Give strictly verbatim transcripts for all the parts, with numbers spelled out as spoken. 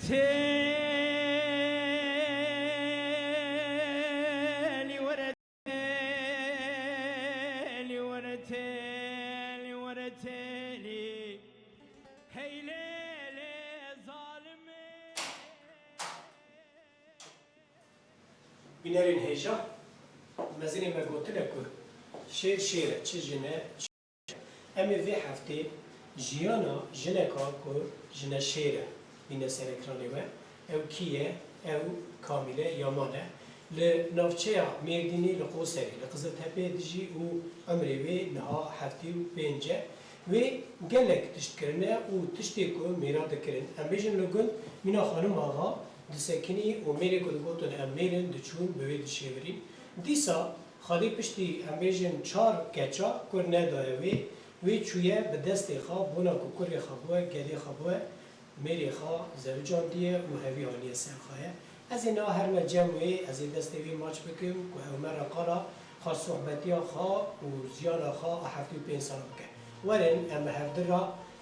Têlî were, têlî were, têlî were, têlî. Hey lê lê zalimê. Bînerên hêja, mezinê me gotine ku şêr şêr e, çi jin e, çi Em ê vê heftê jiyana jineka ku jine şêr e, bîne ser ekranê we. Ew kî ye? Ew Kamîle Yaman e. Li navçeya Mêrdînê li Qoserê, li Qiziltepeyê dijî û emrê wê niha heftê û pênc e. Wê gelek tişt kirine û tiştê ku mêra dikirin. Em bêjin li gund Mîna Xanim Axa disekinî û mêrê ku digotin em mêr in, diçûn bi wê dişêvirîn. Dîsa Xwedê piştî, em bêjin, çar keça kur nedaye wê, wê çûye bi destê xwe, bona ku kurê xwe bûye, gedê xwe bûye, mêrê xwe zewicandiye û hevî aniye ser xwe ye. Ez ê niha herime cem wê, ez ê destê wê maç bikim ku ew me re qala xwe, sohbetiya xwe û jiyana xwe a heftê û pênc sala bike. Werin em bi hevdi re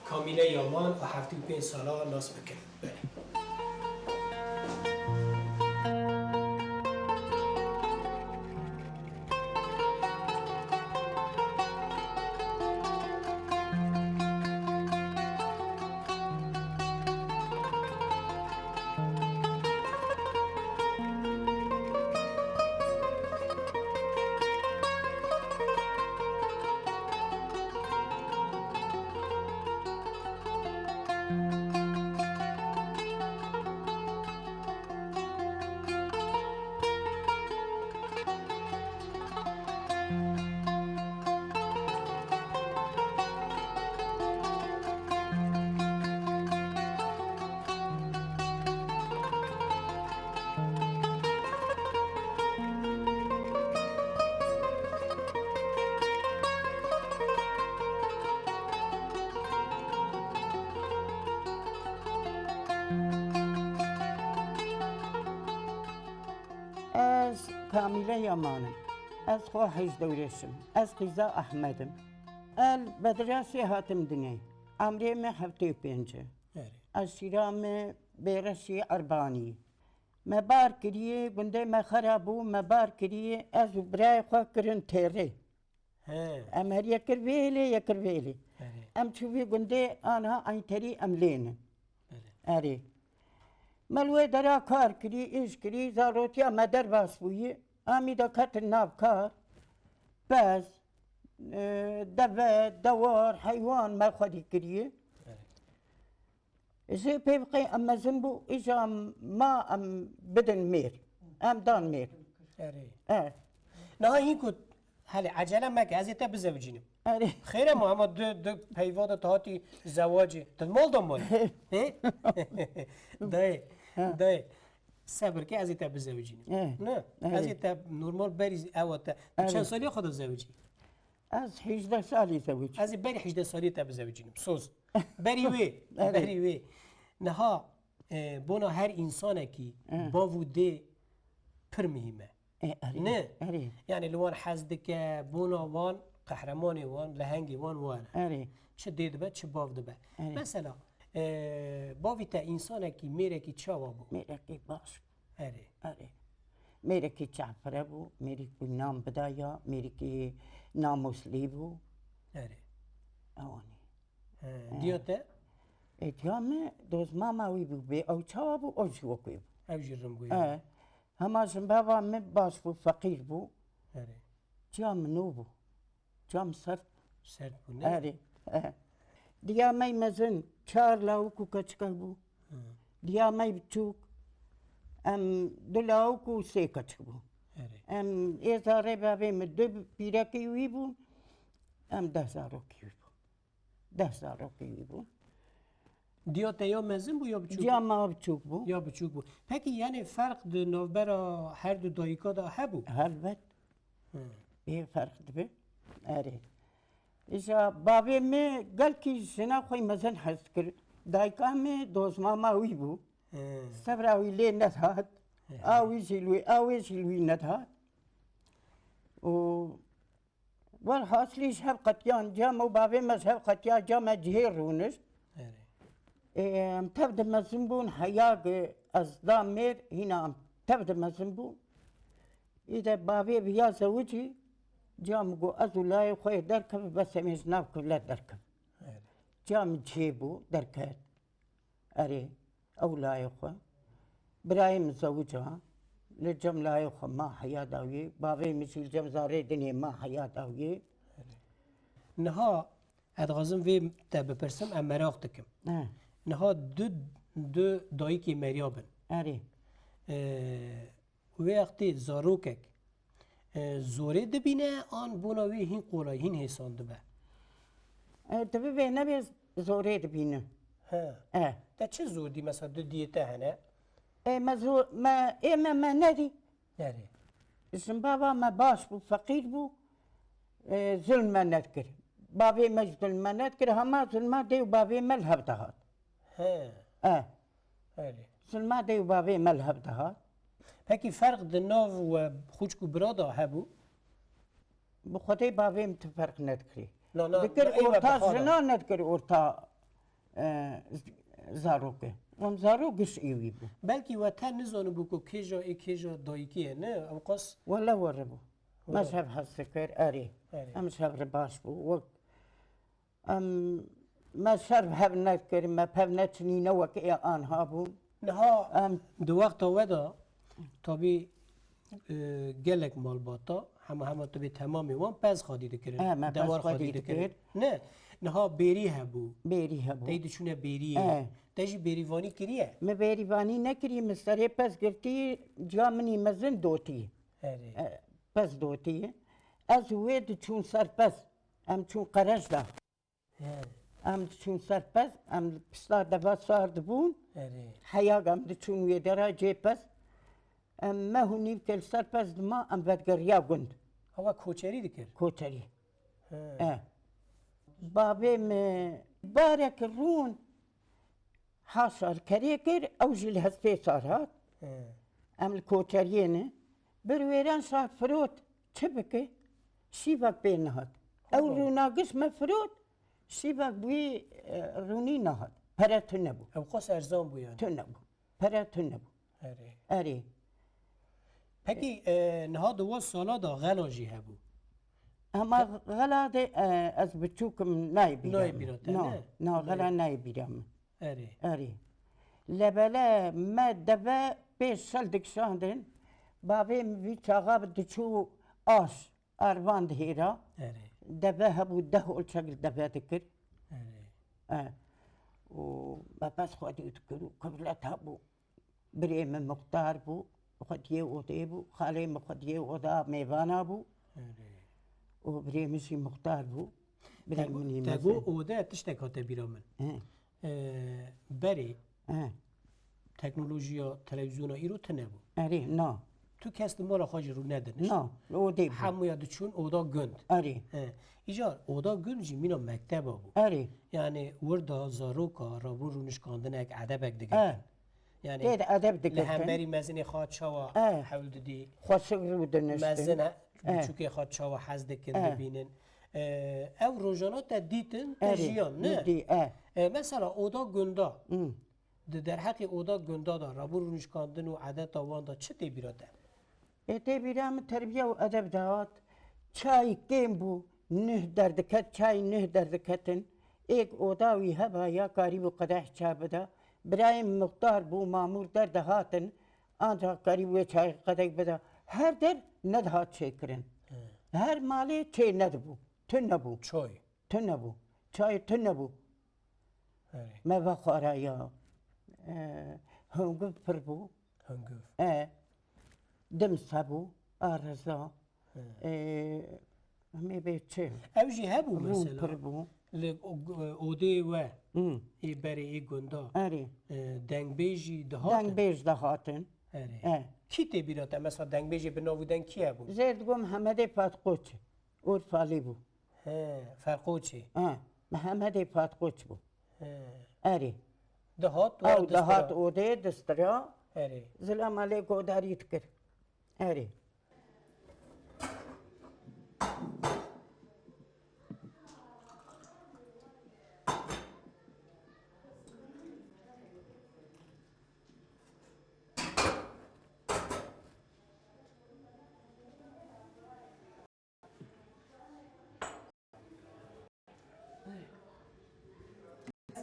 Kamîle Yaman a heftê û pênc sala nas bikin. Belê. Ez Kamîle Yaman im. Ez xwe Hêjdewrêş im. Ez qîza Ehmed im. Ez li Bedirasê hatim dinê. Emrê me heftê û pênc e. Erê. Eşîra me Bêreşî Erbanî. Me bar kiriye, gundê me xera bû, me bar kiriye, ez û birayê xwe kirin Têrê. He. Em her yek kir vê hêlê, yek kir vê hêlê. Erê. Em çû vî gundê, aniha eynterî em lê ne. Erê. Erê. Me li wê dera kar kirî, îş kirî, zarotiya me derbas bûyî. Em î de ketin nav kar. Pez, e, deve, dewar, heywan me xwedî kiriye. Erê. Ji pê biqê em mezin bû, îja ma em bidin mêr. Em dan mêr. Erê. E. Niha hîn ku, helê, ecele meke, ez ê te bizewicînim. Erê. Xêr e ma, hema du, du peyva de tu hatî zewacê. Tu mal da mal. He? Dayê, Ha. dayê. Sebir ke, ez ê te bizewicînim. E. Ne? Erê. Ez ê te normal berî ewa te. Tu Erê. çend salî xwe de zewicî? Ez hêjdeh salî zewicî. Ez ê berî hêjdeh salî te bizewicînim. Soz. Berî wê. Erê. Berî wê. Niha, e, bona her însanekî E. bav û dê pir muhîm e. E, erê. Ne? Erê. Yani li wan hez dike, bona wan, qehremanê wan, lehengê wan wan e. Erê. Çi dê dibe, çi bav dibe. Erê. Mesela, e, bavî te însanekî, mêrekî çawa bû? Mêrekî baş bû. Erê. Erê. Mêrekî çavpire bû, mêrekî nam bidaya, mêrekî namuslî bû. Erê. Ewanî. He, diya te? E, diya me dozmama wî bû. Bê ew çawa bû, ew jî wek wê bû. Ew jî rim bû, E, yani. Hema jinbava min baş bû, feqîr bû. Erê. Çiya min nû bû. Çiya min sert. Sert bû, ne? Erê. E. Diya me mezin çar lawik û keçika bû. Hı. Diya me biçûk, em du lawik û sê keçik bû. Erê. Em ê zarê bavê min du pîrekî wî bû, em deh zarokî wî bû. Deh zarokî wî bû. Diya te ya mezin bû ya biçûk? Diya me biçûk bû. Ya biçûk bû. Pekî, yani ferq di navbera her du dayika de hebû? Helbet. Hı. Bê ferq dibe. Erê. Îja bavê me gelkî jina xwe mezin hez dikir. Dayika me dozmama wî bû. Hı. Sevra wî lê nedat. Hı. A wî jî li wî, a wê jî li wî nedat. Û Welhasilî ji hev qetiyan, cem û bavê me ji hev qetiya, cem me cihê rûnişt. Erê. Ê, em tev de mezin bûn, heya ge ez da mêr, hîna em tev de mezin bûn. Îde bavê viya zewicî, ca min got, ez û layê xwe yê derkeve, bes em ê ji nav kivlet derkevin. Erê. Ca min cihê bû, derket. Erê, ew layê xwe. Birayê min zewica, li cem layê xwe ma heya dawiyê. Bavê min jî li cem zarê dinê ma heya dawiyê. Niha ez dixwazim vê te bipirsim, em meraq dikim. He. Niha du, du dayikê meriya bin. Erê. Ee, wê wextê zarokek, e, zorê dibîne an bona wê hîn qolay, hîn hêsan dibe? E, divê vê nebê zorê dibîne. He. E. Te çi zor dî, mesela du diyê te hene? E, me zor, me, ê me, me nedî. Nerê? Jinbava me baş bû, feqîr bû. E, zulm me nedikir. Bavê me jî zulm me nedikir. Hema zulma dê û bavê me li hev dihat. He. E. Erê. Silma dê û bavê me li hev dihat. Pekî ferq di nav we xwişk û bira de hebû? Bi xwedê bavê min tu ferq nedikirî. Na, na, Dikir na, ê we orta bi xwe de. Jina, nedikir orta, e, z-, zaroke. Em zarok giş ê wî bû. Belkî we te nizanibû ku kêja ê kêja dayikî ye, ne? Ew qas Wele were bû. Me Were. ji hev hez dikir, erê. Erê. Em ji hev re baş bû. Wek Em, me şer bi hev nekir, me pev neçinîne wek ê anha bûn. Niha Em, di wexta we de, tabî, e, gelek malbata, hema hema tu bê temamê wan pez xwedî dikirin, Me pez dewar xwedî xwedî dikirin. dikir. Ne, niha bêrî hebû. Bêrî hebû. Tey diçûne bêriyê. E. Te jî bêrîvanî kiriye? Me bêrîvanî nekirî, min serê pez girtî, ciya min î mezin dotî. Erê. E, pez dotî. Ez û wê diçûn ser pez. Em çûn qerej de. He. Em diçûn ser pez, em li pişta deva sar dibûn. Erê. Heya em diçûn wê dera cê pez. Em meh û nîvke li ser pez dima, em vedigeriya gund. Ewa koçerî dikir? Koçerî. He. E. Bavê min barek rûn ha şarkerê kir, ew jî li hestê sar hat. He. Em li koçeriyê ne. Bir wêran şar firot, çi bike? Şîvek pê nehat. Ew Tamam. rûna giş me firot, Şîvek bûyî, e, rûnî nehat. Pere tune bû. Ew qas erzan bû yani. Tune bû. Pere tune bû. Erê. Erê. Pekî, e, niha di wan sala de xela jî hebû? Hema xela de, e, ez biçûk im, nayê bîra Nayê min. bîra te, Na, ne? na, Nayê. xela nayê bîra min. Erê. Erê. Lebele me deve pê şel dikişandin. Bavê min vî çaxa bi diçû aş. Arvan dihêra. Erê. Deve hebû, deh olçek li deve dikir. Erê. E. Û me pez xwedî dikir û kivlet hebû. Birê min muxtar bû, xwediyê odê bû. Xalê min xwediyê oda mêvana bû. Erê. Û birê min jî muxtar bû. Birê Te min î te mezin. got ode tiştek hate bîra min. He. E, berê He. teknolojiya televîzyona îro tune bû. Erê, na. Tu kes li mala xwe jî rû nedinişt. Na, li odê bû. Hemûya diçûn oda gund. Erê. He. Îcar oda gund jî mîna mekteba bû. Erê. Yani wirda zaroka rabû rûnişkandinek, edebek digirtin. He. Yani Tê de edeb li digirtin. hemberî mezinê xwe çawa He. hewl didî? Xweşik rû diniştin. Mezin he, He. biçûkê xwe çawa hez dikin, He. dibînin. E, ew rojana te dîtin, te Erê, jiyan, ne? min dî, e. E, mesela oda gunda. Hmm. Di derheqê oda gunda de, rabû rûnişkandin û edeta wan de çi tê bîra te? Ê tê bîra min terbiye û edeb de hat. Çayî kêm bû, nuh derdiket, çayî nuh derdiketin. Êk oda wî heba ya karîbû qedeh çay bida. Birayê min muxtar bû, mamûr derdihatin. Ancaq karîbû wê çayê qedek bida. Her der nedihat çêkirin. He. Her malê çê nedibû. Tune bû. Çay. Tune bû. Çayê tune bû. Erê. Me vexwaraya. E, hungiv pir bû. Hungiv. E, dims hebû, a reza. He. E, hemê bê çi? Ew jî hebû Rûn mesela. pir bû. Li o-, odê we, Hmm. ê berê, ê gunda. Erê. E, dengbêjî dihatin? Dengbêj dihatin. Erê. E. Kî tê bîra te? Mesela dengbêjê bi nav û deng kî hebû? Jê digo Mihemedê Fatqoç. Urfalî bû. He, Ferqoçî. He, Mihemedê Fatqoç bû. He. Erê. Dihat, Ew dihat odê distira. Erê. Zilama lê godarî dikir. Erê.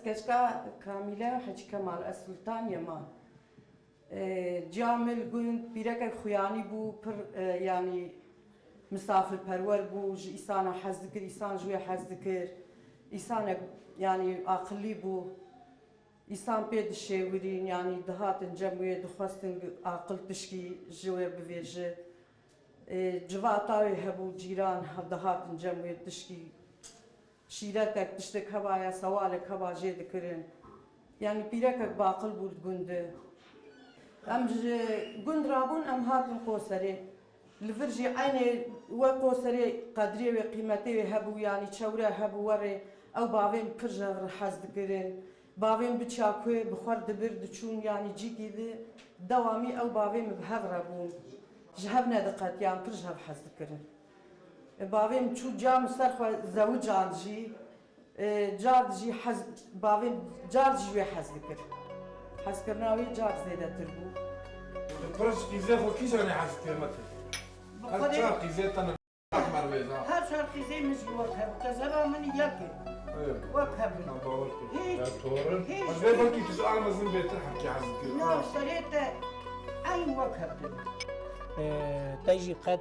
Keçika Kamîle Hecî Kemal, ez Sultaniyê me. E, ciya min li gund pîrekek xuyanî bû, pir, e, yanî misafirperwer bû, ji îsana hez dikir, îsan ji wê hez dikir. Îsanek, yanî aqilî bû. Îsan pê dişêwirîn, yanî dihatin cem wê, dixwestin aqil tişkî ji wê bivêje. E, civata wê hebû, cîran dihatin cem wê, tişkî şîretek, tiştek heba ya, sewalek heba jê dikirin. Yanî pîrekek baqil bû di gund de. Em ji gund rabûn, em hatin Qoserê. Li vir jî eynê we Qoserê qedrê wê, qîmetê wê hebû, yanî çewre hebû werê. Ew bavê min pir ji hev re hez dikirin. Bavê min biçiya ku bi xwe re dibir diçûn, yanî cîkî di dewamî ew bavê min bi hev re bûn. Ji hev nediqetiyan, pir ji hev hez dikirin. E, bavê min çû cam û ser xwe zewican jî, e, car jî hez, bavê min car jî wê hez dikir. Hezkirina wê car zêdetir bû. Pir ji qîzê xwe kîjan ê hez dikir, Mete? Bi Her Xwedê çar qîzê te ne Ehmer Rêza. Her çar qîzê min jî wek hev. Kezeba min yek e. Evet. Wek hev in. Ha, bawer kir. Hiç, Ya, doğru. hiç. Ez vê belkî tu ji Ahmet Zin bêtir hemkî hez dikir. Na, Ha. serê te eyn wek hev in. Ee, te jî qet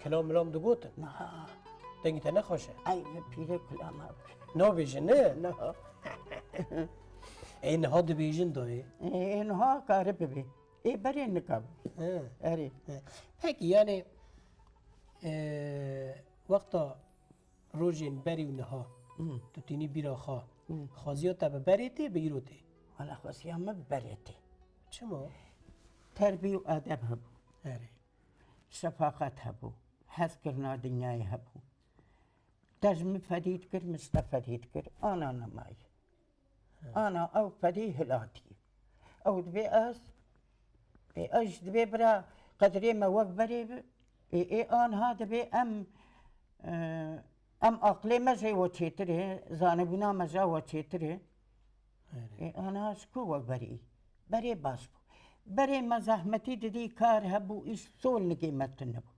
Kilam milam digotin? Niha. Dengê te ne xweş e? Ey, min pîrê kulama bû. Nabêje, ne? Niha. Ê, niha dibêjin dayê. Ê, niha kare bibe. Ê, berê nika bû. He. Erê. He. Pekî, yani, e, wexta rojên berî û niha, Hı. tu tînî bîra xwe, Hı. xwaziya te bi berê tê, bi îro tê? Wala xwaziya min bi berê tê. Çima? Terbî û edeb hebû. Erê. Şefaqet hebû, hezkirina dinyayê hebû. Te ji min fedî dikir, min ji te fedî dikir. Ana nemayî. He. Ana ew fedî hilatî. Ew divê ez, ê, ez jî divê bira qedrê me wek berê bi. Ê, ê, anha divê em, e, em aqlê me jê we çêtir e, zanebûna me ja we çêtir e. Erê. Ê, ana ji ku we berî? Berê baş bû. Berê me zehmetî didî, kar hebû, îş sol nigê me tune bû.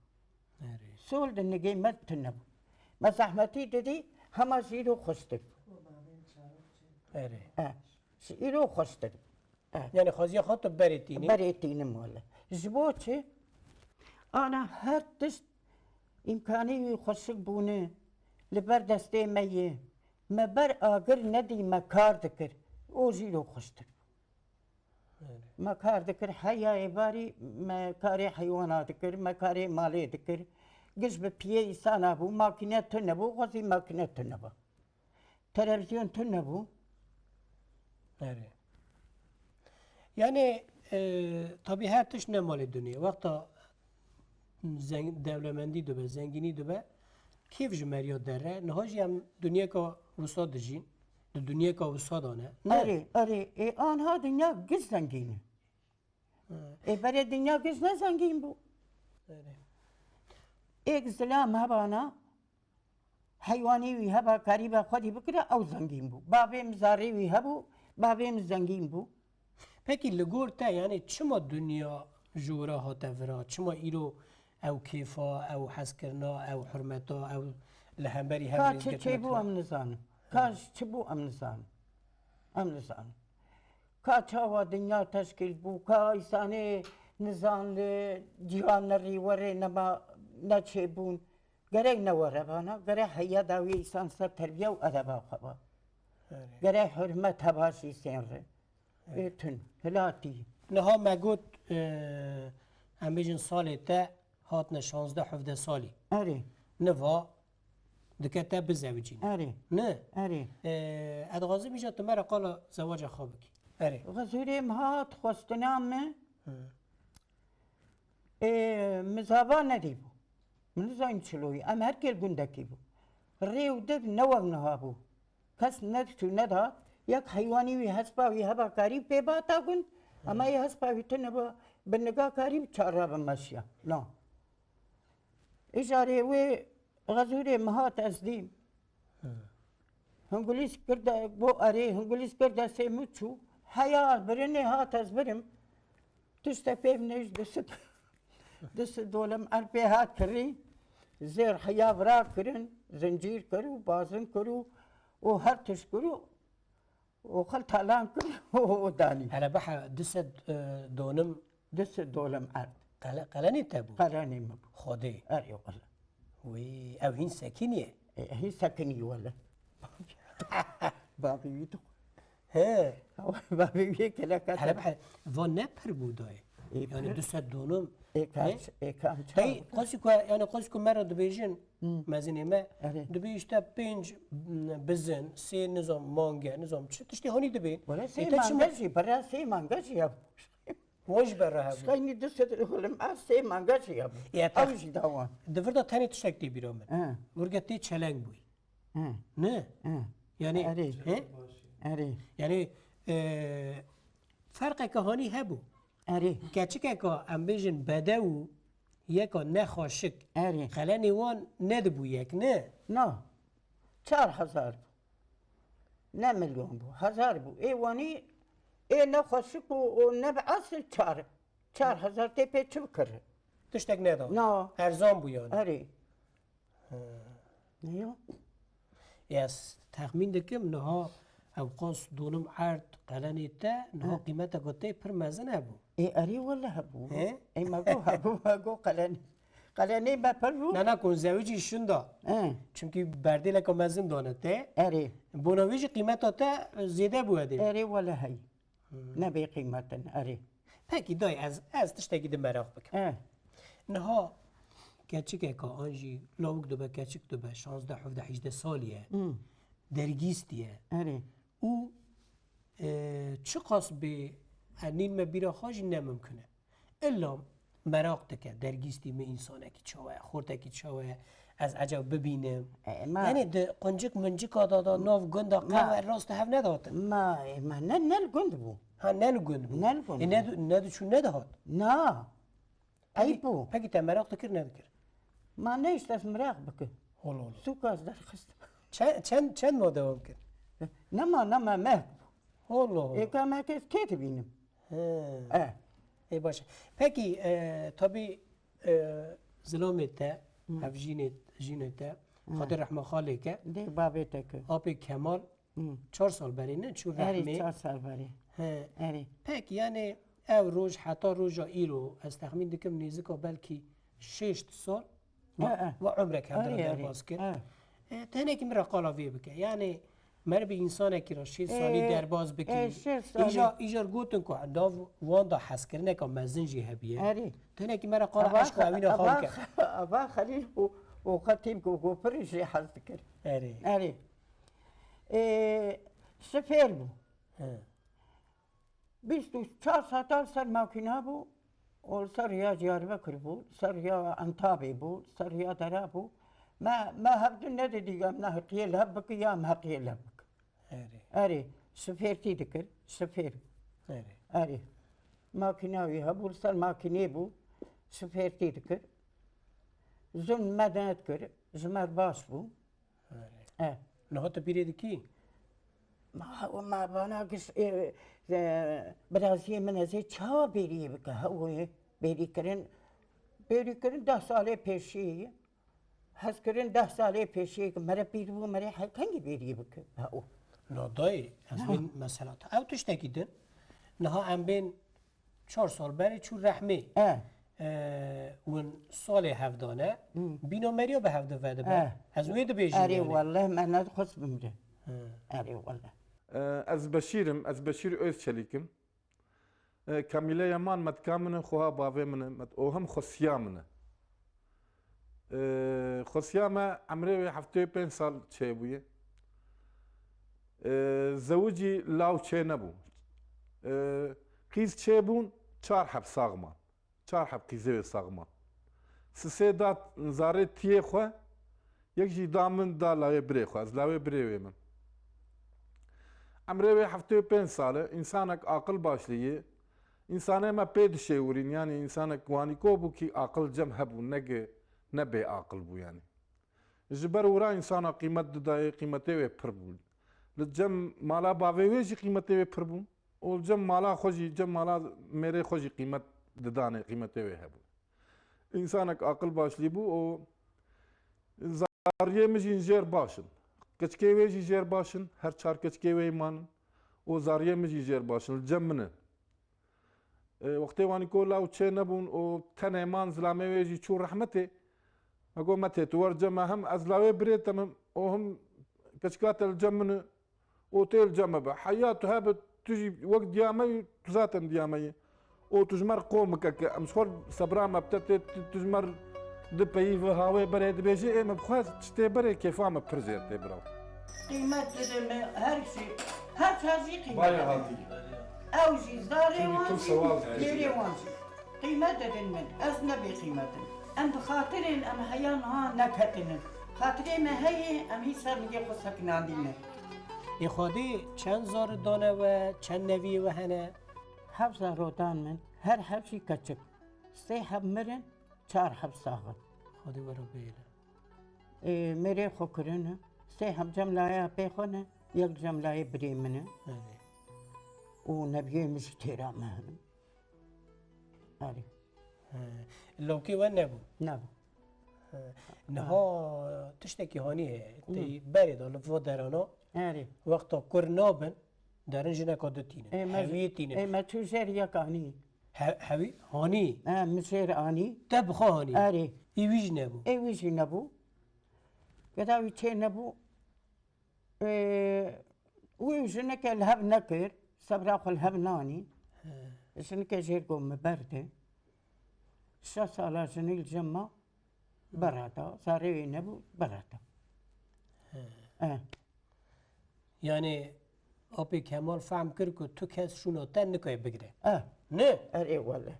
Erê. Sol di nigê me tune bû. Me zehmetî didî, hema jî îro xweştir bû. Erê. E, ji îro xweştir bû. E. Yani xwaziya xwe tu berê tînî? Berê tînim wele. Ji bo çi? Ana her tişt îmkanî wî xweşik bûne, li ber destê me ye. Me ber agir nedî, me kar dikir. O jî îro xweştir bû. Erê. Me kar dikir, heya êvarî me karê heywana dikir, me karê malê dikir. Giş bi piyê îsana bû, makîne tune bû, xwezî makîne tune bû. Televîzyon tune bû. Erê. Yani, e, tabî her tişt ne malê dunê. Wexta zeng-, dewlemendî dibe, zengînî dibe, kêf ji meriya derre. Niha jî em dinyeka wisa dijîn. Di dinyeka wisa de ne. Ne? Erê, erê. Ê, anha dinya giş zengîn e. Ha. Ê, berê dinya giş ne zengîn bû. Erê. Êk zilam hebana, heywanî wî heba, karîbe xwedî bikire, ew zengîn bû. Bavê min zarê wî hebû, bavê min zengîn bû. Pekî li gor te, yani çima dinya ji wira hate vira? Çima îro ew kêfa, ew hezkirina, ew hurmeta, ew li hemberî hev Ka çi rêzgirtina çêbû tune? Em nizanin. Ka Hı. ji çi bû em nizanin. Em nizanin. Ka çawa dinya teşkîl bû, ka îsanê nizan li cîhan nerî werê nema neçêbûn. Gerek newere vana, gerek heya dawî îsan ser terbiye û edeba xwe ba. Erê. Gerek hurmet heba jî sênre. Erê. Ê tun, hilatî. Niha me got, e, em bêjin salê te hatine şazdeh hevdeh salî. Erê. Niva dike te bizewicîne. Erê. Ne? Erê. E, ez dixwazim îja tu me re qala zewaca xwe bikî. Erê. Xezûrê min hat xwestina min. Hı. Ê, min zava nedîbû. Min nizanî çiloyî. Em her kêl gundekî bû. Rê û dig ne wek niha bû. Kes nediçû neda. Yek heywanî wî hespa wî heba karî pê bata gund. Ama yê hespa wî tune bi, bi niga karî bi çar re bi meşiya. Na. Îjarê wê Xezûrê min hat ez dîm. Hı. Hingulîs kir de, bo erê, hingulîs kir destê min çû. Heya birinê hat ez birim. Tiştek pê nêj disi, disi dolim erpê hat kirî. Zêr heya vira kirin, zincîr kir û bazin kir û, û her tişt kir û, û xil talan kir û danî. Hele beha du sed e, donim. Du sed dolim erd. Qele, qelenê te bû? Qelenê min bû. Xwedê. Erê wele. Wî, ew hîn sekiniye. E, hîn sekinî wele. Bavê wî dixwe. He. Bavê wî yê keleka. Hele beha, van ne pir bû dayê. E, yani pir. Du sed donim. E, kaç, e, kam çawa? Hey, qasî ku, yani qasî ku me re dibêjin, Hmm. Mezinê me. Erê. Dibê işte pênc bizin, sê nizam mange, nizam çi tiştê honî dibê. Wele sê mange jî, bira sê mange jî ya. Wan jî berra hebû. Şkaynî du sed û hewlim a sê mange jî ya. Ya, ew jî dawan. Di vir de tenê tiştek tê bîra min. He. Wirge tê çeleng bûyî. He. Ne? He. Yani, erê. He? Erê. Yani, e, ferqeke honî hebû. Erê. Keçikeka em bêjin bedew û yeka nexweşik. Erê. Qelenê wan nedibû yek, ne? Na. Çar hezar bû. Ne milyon bû. Hezar bû. Ê wanî, ê nexweşik û, û ne bi esil çar. Çar hezar tê pê çi bikir? Tiştek neda. Na. Erzan bû yani. Erê. He. Ne ya? Ez texmîn dikim niha ew qas donim erd qelenê te, niha qîmeteka te pir mezin hebû. Ê erê wele hebû. He? Ê me got hebû, me got qelenê. Qelenê me pir bû. Na, na, kon zewicî şinda. He. Çimkî berdêleka mezin dane te. Erê. Bona wê jî qîmeta te zêde bû edê. Erê wele hey. Ne bê qîmetin, erê. Pekî dayê, ez, ez tiştekî di meraq bikim. Eh. Niha keçikeka an jî lawik dibe, keçik dibe, şazdeh, hevdeh, hîjdeh salî ye. Hmm. Dergîstî ye. Erê. Û, e, çiqas bê, e, nîn me bîra xwe jî ne mimkun e. Îlla meraq dike, dergîstî min însanekî çawa ye, xortekî çawa ye, ez ecab bibînim. E, ma- Yanî di quncik mincika da, da nav gunda qewe rast hev nedatin. Ma, e, ma ne, ne li gund bû. Ha, ne li gund bû. Ne li gund E, ne bû. du-, ne diçû ne dihat. Na. Pekî, Eyb bû. Pekî te meraq dikir, nedikir? Ma ne işte ez meraq bikim. Hol hol. Sûka ez derxist. Çend, çend, çend ma dewam kir? Nema, nema, meh bû. Hol hol. Ê ka me kes kê dibînim? He. E. Ê baş e. Pekî, e, tabî, e, zilamê te, ev jînê, jînê te, Xwedê rehma xalê ke. Dê bavê te ke. Apê Kemal, çar sal berê ne çû rehmê. Erê, çar sal berê. He. Erê. Pekî, yani ev roj heta roja îro, ez texmîn dikim nêzika belkî şêşt sal. Wa, wa umrek hevdana Erê, erê. derbas kir. E, tenekî min re qala vê bike. Yani, Merivî însanekî re şêst salî derbaz bikî. Îja, îja gotin ku nav wan de hezkirineka mezin jî hebiye. Erê. Tenekî me re qala eşqa ewîna xwe bike. Eva Xelîl û, û Xetîb ku, ku pir jê hez dikir. Erê. Erê. Ê, şifêr bû. He. Bîst û çar saeta li ser makîna bû û li ser riya Diyarbekir bû, li ser riya Entabê bû, li ser riya Dera bû. Me, me hevdû nedidî em neheqiye li hev bikin ya em heqiye li hev bikin. Erê. Erê, şifêrtî dikir, şifêr. Erê. Erê. Makîna wî hebû, li ser makînê bû, şifêrtî dikir. Zûn me nedikir, ji me re baş bû. Erê. E. Niha tu bîrê dikî? Ma, ma bana giş, e, e, biraziyê min ez ê çawa bêriyê bike? Hew ê bêrîkirin, bêrîkirin deh salê pêşî, hezkirin deh salê pêşî, mere pîr bû, mere he-, kengî bêriyê bike? Hew. Na dayê, ez Ha. bên mesela te. Ew tiştekî din. Niha em bên çar sal berê çû rehmê. E. E, win salê hevdane, Hmm. bîna meriya bi hevdi vedibe. E. Ez wê dibêjim Erê yani. Welleh me nedixwest bimre. He. Erê welleh. E, ez Beşîr im, ez Beşîr Özçelik im. E, Kamîle Yaman metka min e, xweha bavê min e, met-, o hem xwesiya min e. E, xwesiya me emrê wê heftê û pênc sal çêbûye. E, zewicî law çê nebû. E, qîz çêbûn, çar heb sax man. Çar heb qîzê wê sax man. Sisê da zarê tiyê xwe, yek jî da min da lawê birê xwe. Ez lawê birê wê min. Emrê wê heftê û pênc sal e, însanek aqil başlî ye. Însanê me pê dişêwirîn, yanî însanek wanîko bû kî aqil cem hebû, ne gi-, ne bê aqil bû yanî. Ji ber wira însana qîmet didayê, qîmetê wê pir bû. Li cem mala bavê wê jî qîmetê wê pir bû û li cem mala xwe jî, cem mala mêrê xwe jî qîmet didanê, qîmetê wê hebû. Însanek aqil başlî bû û zariyê min jî jêr baş in. Keçikê wê jî jêr baş in, her çar keçikê wê manin. û zariyê min jî jêr baş in, li cem min in. E, wextê wanî ku law çê nebûn û tenê man, zilamê wê jî çû rehmetê. Me got, "Me tê tu wer cem me, hem ez lawê birê te me û hem keçika te li cem min e û tê li cem me be. Heya tu hebe, tu jî wek diya me yî, tu zaten diya me yî. Û tu ji me re qom bike ke em ji xwe re sebra me bi te tê, tu, tu ji me re di peyî ve hawê berê dibêjî, ê me bi xwe tiştê berê kêfa me pir zêr tê bira." Qîmet dide me her şey, her çar jî qîmet Vay dide. Hatî. Ew jî zarê Çünkü wan tüm jî, seval jêrê wan jî. Qîmet didin min, ez ne bêqîmet im. Em bi xatirên em heya niha neketinin. Xatirê me heye, em hî ser nigê xwe sekinandî ne. Ê Xwedê çend zarê dane we, çend neviyê we hene? Heft zaro dan min, her heft jî keçik. Sê heb mirin, çar heb sax in. Xwedê we re bihêle. Ê, mêrê xwe kirine. Sê heb cem layê apê xwe ne, yek cem layê birê min e. Erê. Û neviyê min jî têra me hene. Erê. He. Lawkê we nebû? Nebû. He. Niha tiştekî hanî heye. Hı. Tey berê de li va derana Erê. Wexta kur nabin, derin jineka du tînin. Ê, me, Hewiyê tînin. Ê, me çû jêr yek anî. He-, hewî? Hanî? He, min jêr anî. Te bi xwe hanî? Erê. Î wî jî nebû? Ê wî jî nebû. Geda wî çê nebû. Ê, wî û jineke li hev nekir. Sebra xwe li hev nanî. He. Jineke jêr got min berde. Şeş sala jinî li cem ma. Berata, zarê wê nebû, berata. He. Eh. Yani, Apê Kemal fehm kir ku tu kes şûna te nikayê bigire. Eh. Ne? Erê wele.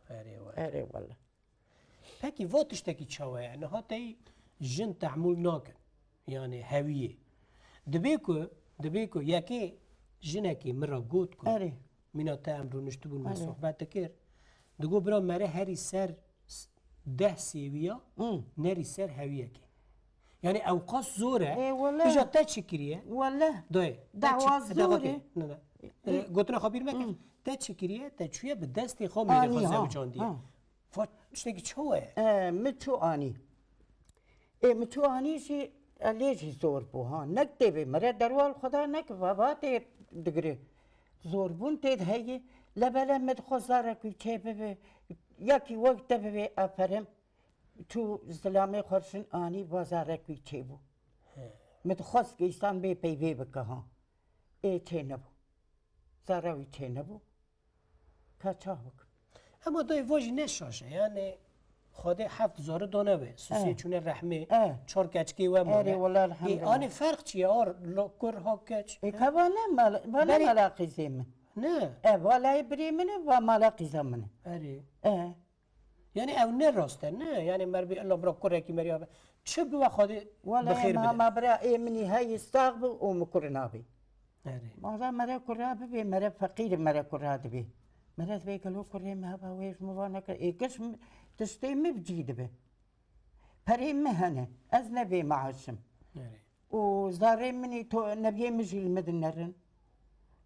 Erê wele. Erê wele. Pekî, va tiştekî çawa ye? Niha tey jin tehmûl nakin. Yani, hewiyê. Dibê ku, dibê ku yekê jinekê min re got ku Erê. Mîna te em rûniştibûn me Erê. Sohbet dikir. Digot, bira, mere herî ser s-, deh sêwiya, Hmm. nerî ser hewiyekê. Yani ew qas zor e. Ê, wele. Îja te çi kiriye? Wele. Dayê, te Dawa çi, zor e. Ne, ne. E, gotina xwe bîr meke. Hmm. Te çi kiriye? Te çûye bi destê xwe mêrê Anî, xwe ha, zewicandiye. Ha. Va tiştekî çawa ye? E, min çû anî. Ê, min çû anî jî, e, lê jî zor bû, ha. Nek tê vê, mere derwal xwe da nek, va, va tê digire. Zorbûn tê de heye. Lebele min dixwest zarek wî çê bibe. Yekî wek te bibe, aferin. Çû zilamê xwe şin anî, va zarek wî çê bû. He. Min dixwest ku îsan bê peyvê bike, ha. Ê çê nebû. Zara wî çê nebû. Ka çax bikim. Ema dayê va jî ne şaş e. Yani Xwedê heft zarî dane be. Sisê Eh. çûne rehmê. Eh. Çar keçikê we mane. Erê, wela Ê, elhamdulillah. Anê ferq çi ye? Ar lo-, kur ha keç. Ê, ka va ne mal-, va ne Berê- mala qîzê min. Ne. E, va layê birê min e, va mala qîza min e. Erê. E. Yani ew ne rast e, ne? Yani mer bê illa bira kurekî meriya be. Çi bi we Xwedê Wala bi xêr em bide. Hema bira ê minî heyî sax bi û min kur nabî. Erê. Wala mere kura bibê, mere feqîr mere kura dibê. Mere dibê gelo kurê me heba wê ji min va nekir. Ê giş mi-, tiştê min bi cî dibe. Perê min hene. Ez ne vê maaşim. Erê. Û zarê min ê to-, neviyê min jî li min dinerin.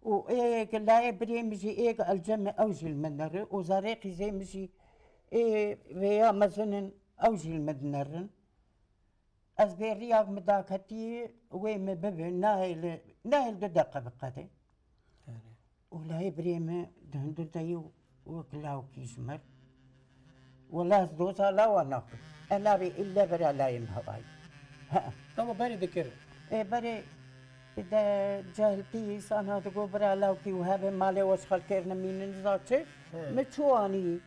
Û ê layê birê min jî ê elcem e, ew jî li min neri. Û zarê qîzê min jî ê vêya mezin in, ew jî li min dinerin. Ez bêriya min daketî wê min bibe, nahêle, nahêl du deqe biqede. Erê. Û layê birê min di hundir de yî wek lawkî ji mir. Wela ez doza lawa nakim. E navê îlle bira layê min hewayî. He. Ama berê dikirin. Ê berê de cahiltî însana digo bira lawkî û hebe malê we ji xelkê re nemînin za çi? He. Min çû anî.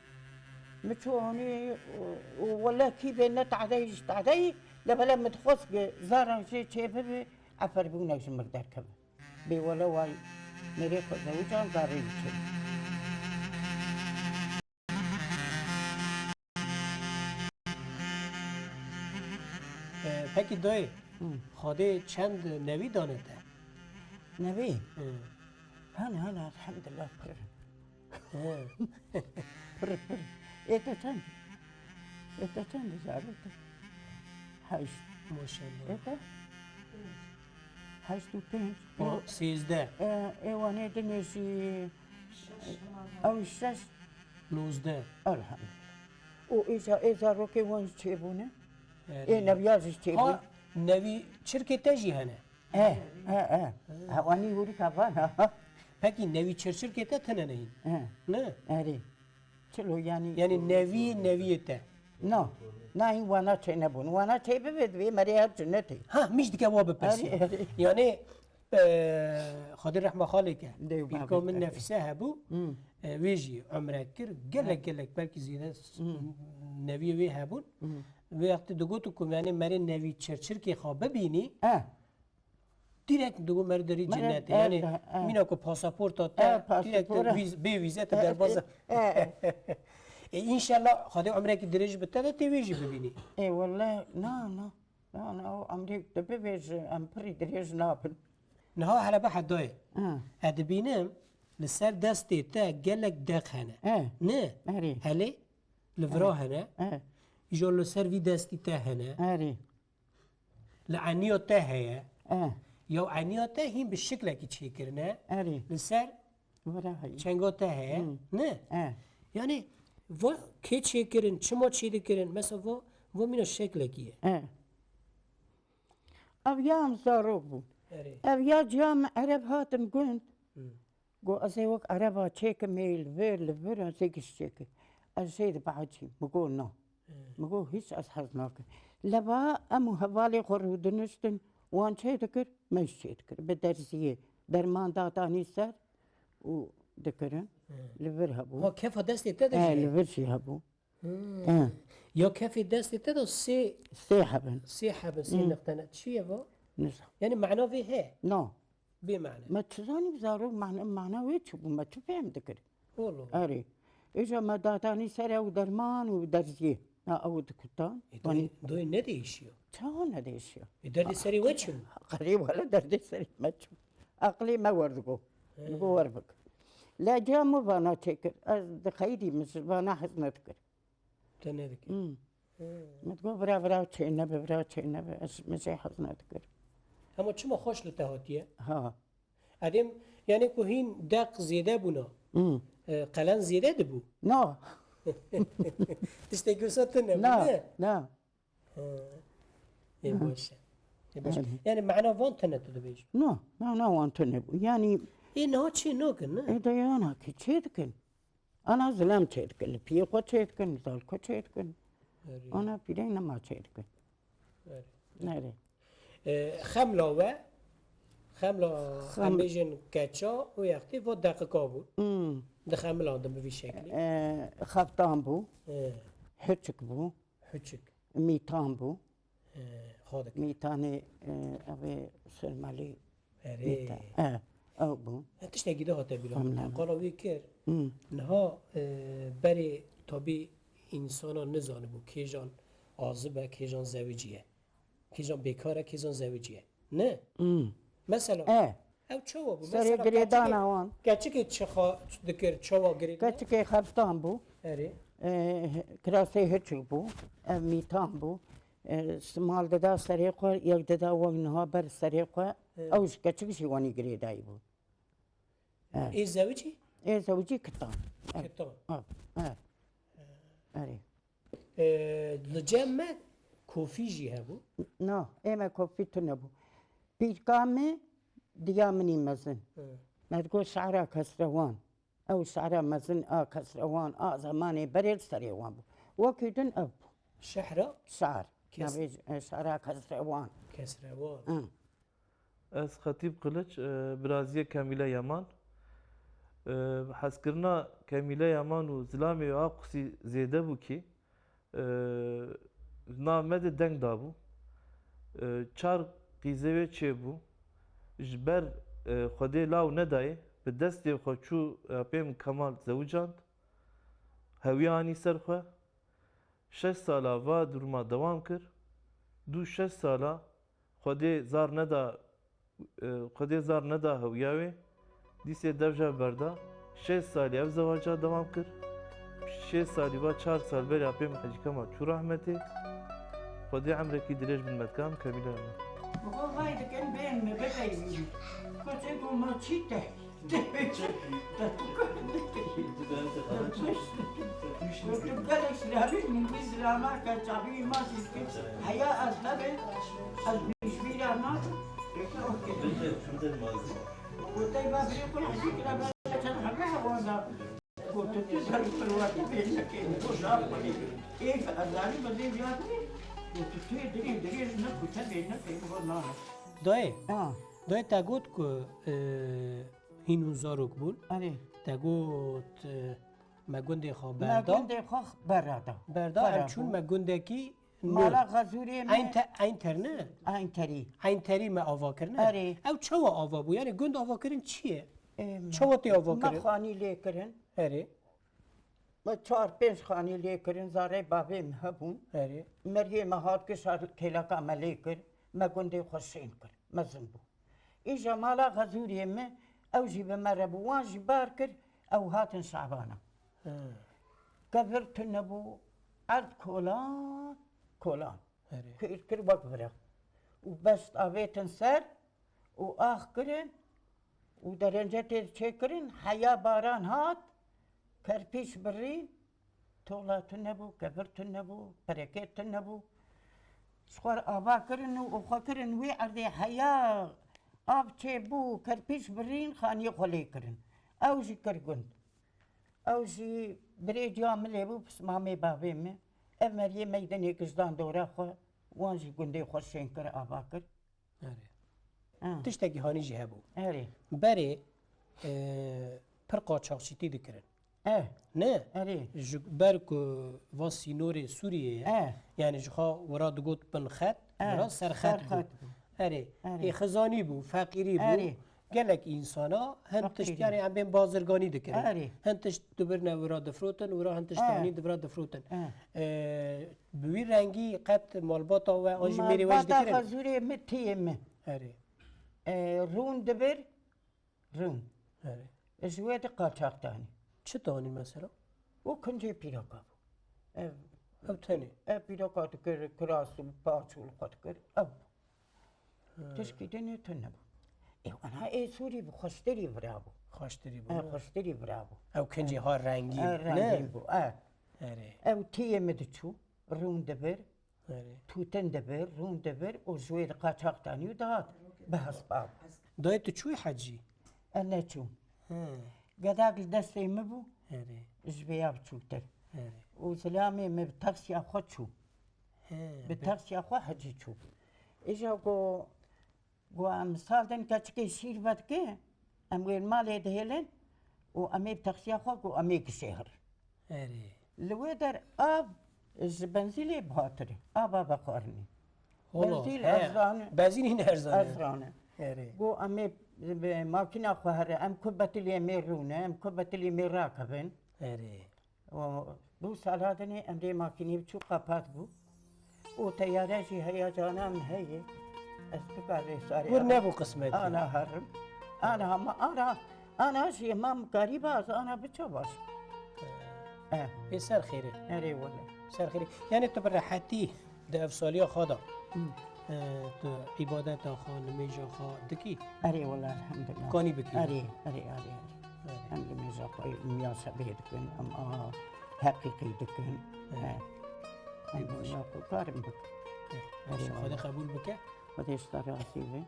Min çû anî û, û wele kî bê ne tadeyî ji tadeyî, lebele min dixwest ki zara jê çê bibe, eferbûnek ji mir derkeve. Bê wele way mêrê xwe zewican zarê wî çê. E, pekî dayê, Hı. Xwedê çend nevî dane te? Nevî? Hı. Hene, hene, elhamdulillah, pir. Hı. Pir, pir. Ê te çend? Ê te çend zarok te? Heşt. Maşallah. Ê te? Heşt û pênc. O, sêzdeh. E, ê wanê dinê jî, ew şeş. Nozdeh. Elhamdulillah. Û îja ê zarokê wan jî çêbûne. Erê. Ê neviya jî çêbûne. Ha, nevî çirkê te jî hene? E, e, e. Ha, wanî hûrika vana. Pekî nevî çirçirkê te tine nehîn? He. Ne? Erê. Çilo yanî. Yanî nevî neviyê te. Na. Na hîn wana çê nebûn. Wana çê bibe divê merê her çi netê. Ha, mîş dike wa bipirsî. Erê, erê. Yanî, e, Xwedê rehma xalê ke. Pîrka min Nefîse hebû. Hmm. E, wê jî umre kir. Gelek gelek belkî zêde s- hmm. Neviyê wê hebûn. Hmm. Wê wextê digot ku yanî merê nevî çirçirkê xwe bibînî. E. Direkt digo meriv derî cennetê. Yanî mîna ku pasaporta te direkt bê vîze te derbas. E, înşallah Xwedê umrekî dirêj bi te de tê wê jî bibînî. E, wele na, na. Na, na, o emrê tu bibêje, em pirî dirêj nabin. Niha hele bi hedayê. Ez dibînim li ser destê te gelek deq hene. Ne? Helê? Li vira hene. Îja li ser vî destî te hene. Li eniya te heye. E. Ya eniya te hîn bi şiklekî çêkirine. Erê. Li ser Vira heye. Çenga te heye. Hmm. Ne? E. Yani va kê çêkirin, çima çêdikirin? Mesela va, va mîna şeklekî ye. E. Ev ya em zarok bûn. Erê. Ev ya ciya me Ereb hatin gund. Hmm. Go ez ê wek Ereba çêkim ê li vir, li vir ez ê giş çêkim. Ez jê dibehecîm. Mi go na. Min got, hîç ez hez nakim. Leva em û hevalê xwe rûdiniştin, wan çê dikir, me jî çê dikir. Bi derziyê derman dadanî ser û dikirin. Li vir hebû. Ha, kefa destê te de jî He, li vir jî hebû. He. Ya kefê destê te de sê Sê hebin. Sê hebin, sê niqtene. Çi ye va? Nizam. Yani mana vê he. No. Bê mane. Me çi zanî zarok mane, mana wê çi bû, me çi fêm dikir? Walo. Erê. Îja me datanî ser ew derman û derziyê. Na ew dikutan. E, doyê, doyê nedêşiyo. Çawa nedêşiyo? E, derdê serê we çi bû? Qerê wele derdê serê me çi bû? Aqilê me werdigo. He. Digo werbik. Lê ciya min vana çêkir. Ez dixeyidî min ji vana hez nedikir. Te nedikir. Hmm. He. Min digot vira vira çê nebe, vira çê nebe. Ez min jê hez nedikir. Hema çima xweş li te hatiye? Ha. Edêm, yani ku hîn deq zêde bûna. Hmm. E, qelen zêde dibû. Na. Tiştekî wisa tune bû, Na, ne? Na. Ha. Ê baş e. Ê baş. Yani mana van tune tu dibêjî. Na, mana wan tune bû. Yani Ê niha çê nakin, ne? Ê de yana ki çê dikin. Ana zilam çê dikin, li piyê xwe çê dikin, li zal xwe çê dikin. Erê. Ana pîrê nema çê dikin. Erê. Erê. E, xemla we, xemla Xem- em bêjin keça, û yextî vo deqika bû. Hmm. Di xemla de bi vî şeklî. E, xeftan bû, E, hiçik bû, hiçik. Mîtan bû. E, xwe dikir. Mîtanê, e, ev ê sirmelî Erê. Mîta. E, ew bû. E, tiştekî de hate bîra. Em ne- Qala wî kir. Hmm. Niha, e, berê tabî însana nizanibû kêjan azib e, kêjan zewicî ye. Kêjan bêkar e, kêjan zewicî ye. Ne? Hmm. Mesela, E. ew çawa bû? Serê Mesela, girêdana keçikê, wan. Keçikê çixa dikir, çawa girêdana? Keçikê xeftan bû. Erê. E, kirasê hiçik bû. Ev mîtan bû. E, simal dida serê xwe, yek dida wek niha ber serê xwe. He. Ew ji keçik jî wanî girêdayî bû. He. Ê zewicî? Ê zewicî kitan. He. Kitan. He. He. Erê. E, li cem me kofî jî hebû? Na, ê me kofî tune bû. Pîrka me diya minî mezin. He. Me digot şara kesrewan. Ew şara mezin a kesrewan a zemanê berê li serê wan bû. Wekî din ev bû. Şehra? Şar. Kes- Navê j-, e, şara kesrewan. Kesrewan. Hı. Ez Xetîb Qiliç, e, biraziyê Kemîle Yaman. E, hezkirina Kemîle Yaman û zilamê Aqusî zêde bû kî, e, nav me de deng dabû. E, çar qîzê wê çêbû. Ji ber, e, Xwedê law nedayê, bi destê xwe çû, e, apê min Kemal zewicand. Hewiya anî ser xwe. Şeş sala va duruma dewam kir. Dû şeş sala Xwedê zar neda, e, Xwedê zar neda hewiya wê. Dîsê dev ji hev berda. Şêst salî ev zewaca dewam kir. Şêst salî va çar sal berê apê min Hecî Kemal çû rehmetê. Xwedê emrekî dirêj bin me dikan Kemîla me. Bi xwe vay dikin bên me bipeyivînin. Koçê ku ma çî te. Te tu kar dikî. Tu gelek silamî min wî zilama ke çavî ma zî dikî. Heya ez nebe, ez bîjbîra nakim. Peki, okey. Bence şurada mazı. Gotey ba birê xwe hezî kira ba çend hebe hewanda. Gotu tu ser perwatî bê nekê, tu şaf xwedî. Ê ezanî bezê viyatî. Gotu tu dirê dirê ne kute bê nekê, bu nane. Dayê, Ha. dayê te got ku, e, hîn hûn zarok bûn. Erê. Te got, e, me gundê xwe Me berda. gundê xwe berada. Berda, em Xera çûn bû. me gundekî nû. Mala Xezûrê me Eynte-, Eynter ne? Eynterî. Eynterî me ava kirine. Erê. Ew çawa ava bû? Yani gund ava kirin çi ye? Em, Çawa tê ava me kirin? xanî lê kirin. Erê. Me çar pênc xanî lê kirin, zarê bavê me hebûn. Erê. Meriyê me hat kişar kêleka me lê kir. Me gundê xwe şên kir. Mezin bû. Îja mala Xezûriyê me, ew jî bi me re bû. Wan jî bar kir, ew hatin Şabana. He. Kevir tune bû, erd kolan, kolan. Erê. Kir kir wek vira. Û beşt avêtin ser û ax kirin û derence tê çêkirin. Heya baran hat, kerpîç birîn, tola tune bû, kevir tune bû, perekê tune bû. Ji xwe re ava kirin û xwe kirin wî erdê heya av çêbû, kerpîç birîn, xaniyê xwe lê kirin. Ew jî kir gund. Ew jî birê ciya min lê bû, pismamê bavê min. Ev meriyê meydenê kijdan dora xwe, wan jî gundê xwe şên kir, ava kir. Erê. Ha. Tiştekî hanî jî hebû. Erê. Berê, e, pir qaçaxçîtî dikirin. Eh. Ne? Erê. Ji ber ku va sînorê Sûriyê ye, Eh. yani ji xwe wira digot bin xet, Eh. wira ser xet Ser bû. xet bû. Erê. Erê. Ê xizanî bû, feqîrî bû. Erê. Gelek însana hin Feqîrî. tişt, yani em bên bazirganî dikirin. Erê. Hin tişt dibirne wira difrotin, wira hin tişt Eh. anî di vira difrotin. Eh. E, bi wî rengî qet malbata we an jî mêrê we jî Malbata dikirin? Xezûrê min, tiyê min. Erê. E, rûn dibir, rûn. Erê. Ji wê de qaçax danî. Çi danî mesela? Û kincê pîroka bû. Ev, Ew tenê. ev pîroka dikir, kiras û paç û li xwe dikir. Ew bû. He. Tişkî din ê tune bû. Ê, ana ê Sûrî bû, xweştirî vira bû. Xweştirî bû, E, ne? xweştirî vira bû. Ew kincê ha rengîn, E, ne? rengîn bû, e. Erê. Ew tiyê min diçû, rûn dibir, Erê. tûtin dibir, rûn dibir û ji wê di qaçax danî û dihat. Bi hespa bû. Dayê tu çûyî hecî? E, neçûm. He. Gedak li destê min bû, Erê. ji vê ya biçûktir. Erê. Û zilamê min bi taksiya xwe çû. He, Bi be- taksiya xwe hecî çû. Îja ku, ku em sal din keçikê şîr vedike, em wê li malê dihêlin û em ê bi taksiya xwe ku em ê gişê hir. Erê. Li wê der av ji benzîlê bihatir e. Ava vexwarinê. Wala, Benzîl he. erzan e. Benzîn hîn erzan e. Erzan e. Erê. Ku em ê bi makîna xwe here, em ku betilê em ê rûne, em ku betilê em ê rakevin. Erê. û bû sala dinê em rê makînê biçû qapat bû. Û teyare jî heya cana min heye. Ez bikarê sarê Wir nebû qismetî. Ana herim. Ana ma ana, ana jî ma min karîba ez ana biça baş. Eh. Ê ser xêrê. Erê wele. Ser xêrê. Yani tu bi rehetî di ev saliya xwe de, Hı. e, tu îbadeta xwe, nimêja xwe dikî? Erê wele, elhamdulillah. Kanî bikî? Erê, erê, erê, erê. Erê. Em nimêja xwe miya şebê dikin, em a heqîqî dikin. Erê. He. Em Ê baş. nimêja xwe karin bikin. Erê, Xwedê wele. qebûl bike. Xwedê ji te razî be.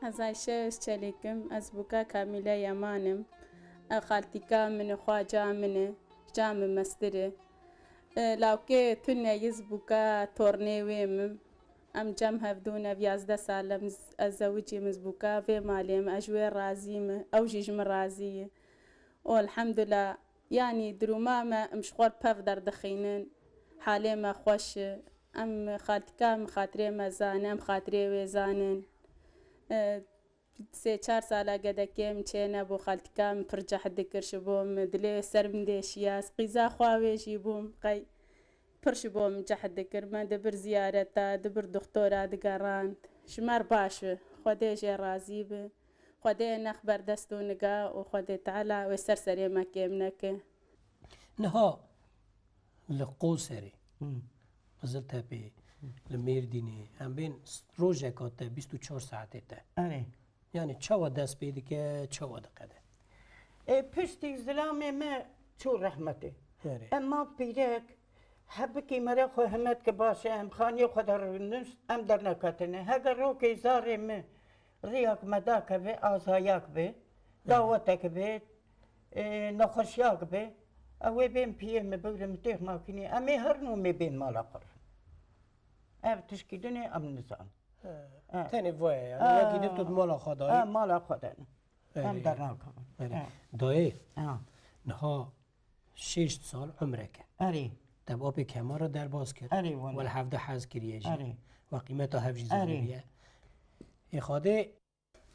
Ez Ayşe Özçelik im, ez bûka Kamîle Yaman im. Ev xaltîka min e, xwaca min e, ca min mestir e. E, lawkê tune ye, ez bûka tornê wê im. Em cem hevdû ne, ev yazdeh sal e, em z-, ez zewicî me, ez bûka vê malê me, ez ji wê razî me, ew jî ji min razî ye. Û elhamdulillah, yanî dirûma me, em ji xwe pev derdixînin, halê me xweş e. Em xaltîka min xatirê me zane, em xatirê wê zanin. E, Sê çar sala gedekê min çênebû, xaltika min pir cehd dikir ji bo min, dilê ser min dêşiya, ez qîza xwe wê jî bûm, qey pir ji bo min cehd dikir, me dibir ziyareta, dibir doxtora digerand. Ji me re baş bi, Xwedê jê razî bi, Xwedê nex ber dest û niga û Xwedê Teala wê ser serê me kêm neke. Niha li Qoserê, Hmm. Qiziltepê, li Mêrdînê, em bên rojeka te bîst û çar saetê te. Erê. Yani çawa dest pê dike, çawa diqede? E, piştî zilamê me çû rehmetê. Erê. Em ma pîrek, hebikî mere xwe himet ki baş e, em xaniyê xwe de rûnişt, em derneketine. Heger rokê zarê me riyak me dakeve, azayak be, Dawetek be, e, nexweşiyak be, ew ê bên piyê min bigrin min têx makînê, em ê herin û mê bên mala xwe. Ev tişkî din e, em nizan. He. He. Tenê voye yani. Ha. Wekî din tu di mala xwe dayî. Ha, mala xwe de ne. Em Erê. Dernakevin. Erê. He. Dayê, Ha. niha şêşt sal umreke. Erê. Te bi apê Kemal re derbas kir. Erê, wele. Wele hevde hez kiriye jî. Erê. We qîmeta hev jî Erê. zêde bûye. Ê Xwedê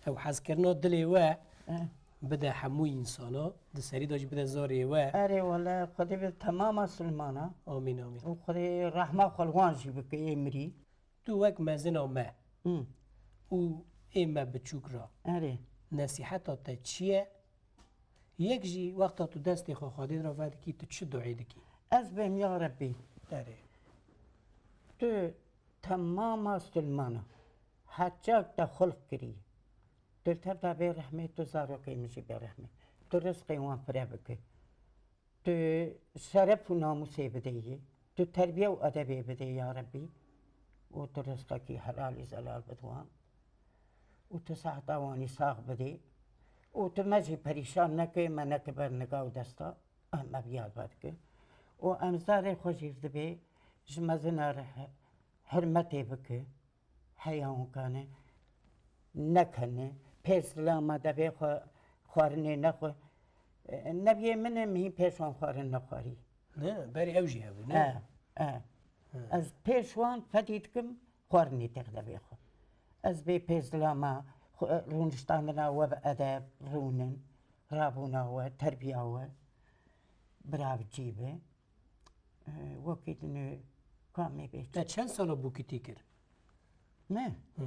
ew hezkirina dilê we Eh. bide hemû însana, di serî de jî bide zarê we. Erê wele, Xwedê bi temama silmana. Amîn, amîn. Û Xwedê rehma xwe li wan jî bike, ê mirî. Tu wek mezina me Hmm. û ê me biçûk ra Erê. nesîheta te çi ye? Yek jî wexta tu destê xwe Xwedê re vedikî, tu çi duê dikî? Ez bêm ya Rebbî. Erê. Tu temama silmana. Heçak te xulq kirî. Tu li tev de bê rehmê, tu zarokê min jî bê rehmê. Tu rizqê wan fire bike. Tu şeref û namûsê bidê yê. Tu terbiye û edebê bidê ya Rebbî. Û tu rizqekî helalî zelal bide wan. Û tu seheta wanî sax bidê. Û tu me jî perîşan neke, me neke ber niga û desta. Em ev yad vedike. Û em zarê xwe jî dibê ji mezina re he-, hurmetê bike. Heya wan kane nekene. Pêş zilama devê xwe xwarinê nexwe. E, neviyê min e, min hîn pêş wan xwarin nexwarî. Ne, berê ew jî hebû, ne? E, e. He. Ez pêş wan fedî dikim, xwarinê têx devê xwe. Ez bê pêş zilama xwe, rûniştandina we bi edeb, rûnin, rabûna we, terbiya we, bira bi cî be. E, wekî dinê kamê bê. Te çend sala bûkitî kir? Me? Hı.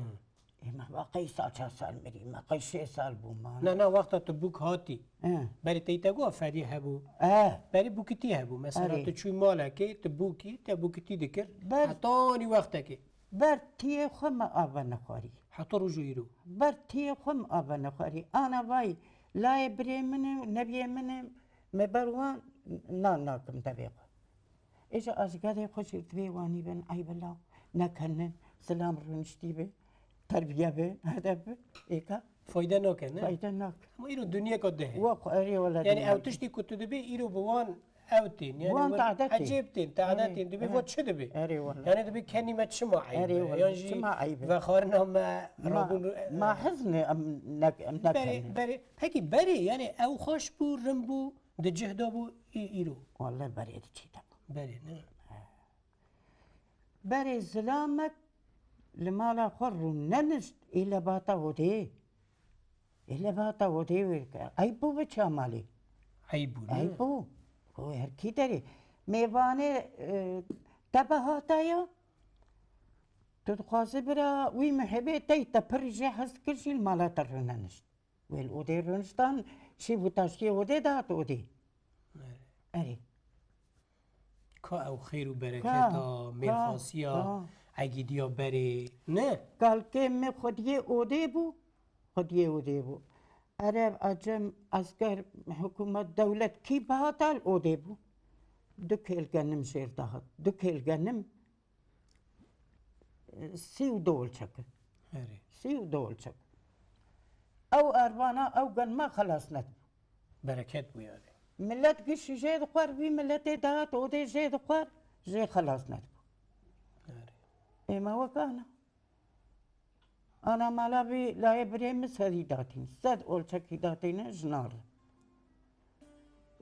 Ê, me va qey sal çar sal mirî, me qey şê sal bû ma. Na, na, wexta tu bûk hatî. He. Berê tey te got ferî hebû. He. Berê bûkitî hebû. Mesela Erê. tu çûyî malekê, tu bûkî, te bûkitî dikir. Ber- Hetanî wextekê. Ber tiyê xwe me ava nexwarî. Heta roja îro. Ber tiyê xwe me ava nexwarî. Ana vay, layê birê min e, neviyê min e, me ber wan nan nakim devê xwe. Êja ez gedê xwe jî divê wanî bin, eyb bila, nekenin, zilam rûniştî bi, terbiye bi, edeb bi, êka. Fayde nake, ne? Fayde nake. Ama îro dinyeka dih e. Wek, erê wele Yani dinya ew dih. tiştî ku tu dibî îro bi wan ew tên. Yani Wan wan tadet ê. ecêb tên, tadet Erê, tên. Dibî erê. vo çi dibî? Erê wele. Yani dibî kenî me çima eyb Erê e? wele, Yan jî çima eyb e? vexwarina me Ma, rabûn ma hizne em nek-, em Berê, nekenin. berê. Pekî berê, yani ew xweş bû, rim bû, di cih de bû, î-, îro. Wele berê di çî de bû. Berê, ne? Berê zilamek li mala xwe rûnenişt, ê lebata odê. Ê lebata odê wê ke. Eyb bû biçe malê. Eyb bû, ne? Eyb bû. Ku her kî derê. Mêvanê, e, te bihata ya. Tu dixwazî bira wî muhibê te yî te pir jê hez dikir jî li mala te rûnenişt. Wê li odê rûniştan, şîv û taştiyê odê dihat odê. Erê. Erê. Ka ew xêr û bereketa, Ka, ka, mêrxasiya, ka. egîdiya berê, ne? Kalkê me xwediyê odê bû, xwediyê odê bû. Ereb, ecem, esker, hikûmet, dewlet kî bihata li odê bû. Du kêl genim jêr dihat. Du kêl genim. Sî û du olçek. Erê. Sî û du olçek. Ew ervana, ew genma xelas nedibû. Bereket bû yani. Millet gişî jê dixwar, vî milletê dihat odê jê dixwar, jê xelas nedibû. Erê. Ê me wek ana. Ana mala vî layê birê min serî datîn. Sed olçekî datîne jinan re.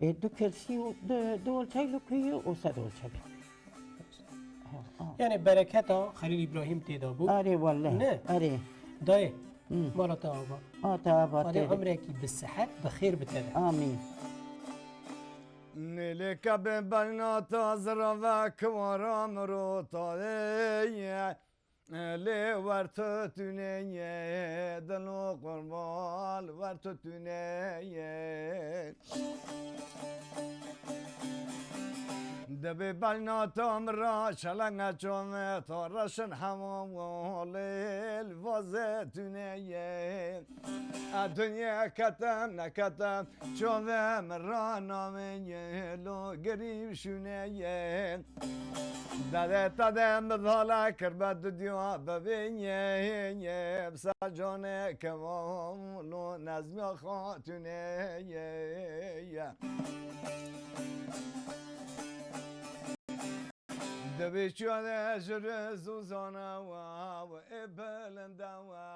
Ê, du kelsî û du, du olçek li ku ye û sed olçek. Ha, ha. Yani bereketa Xelîl Îbrahîm tê de bû. Erê wele. Ne? Erê. Dayê, Hmm. mala te ava. A te ava Xwedê tê de. umrekî bi sihet, bi xêr bi te de. Amîn. Nêlêke bi beyna ta zirave kiwara mirota ye. Lê wer tu tuneye, dilo qurban, wer tu tuneye. Dibê bejna to min re çelenge çome to reşin hema lêl vaze tune ye. A dinya ketem neketem çove min re name ye lo girî şune ye. Dede tade min dala kirbe didiya bebê ye ye. Bsa cane kevalo nezmiya xatune ye. Dibê çiya de ji riz û zana wa, we ê bilinda wa.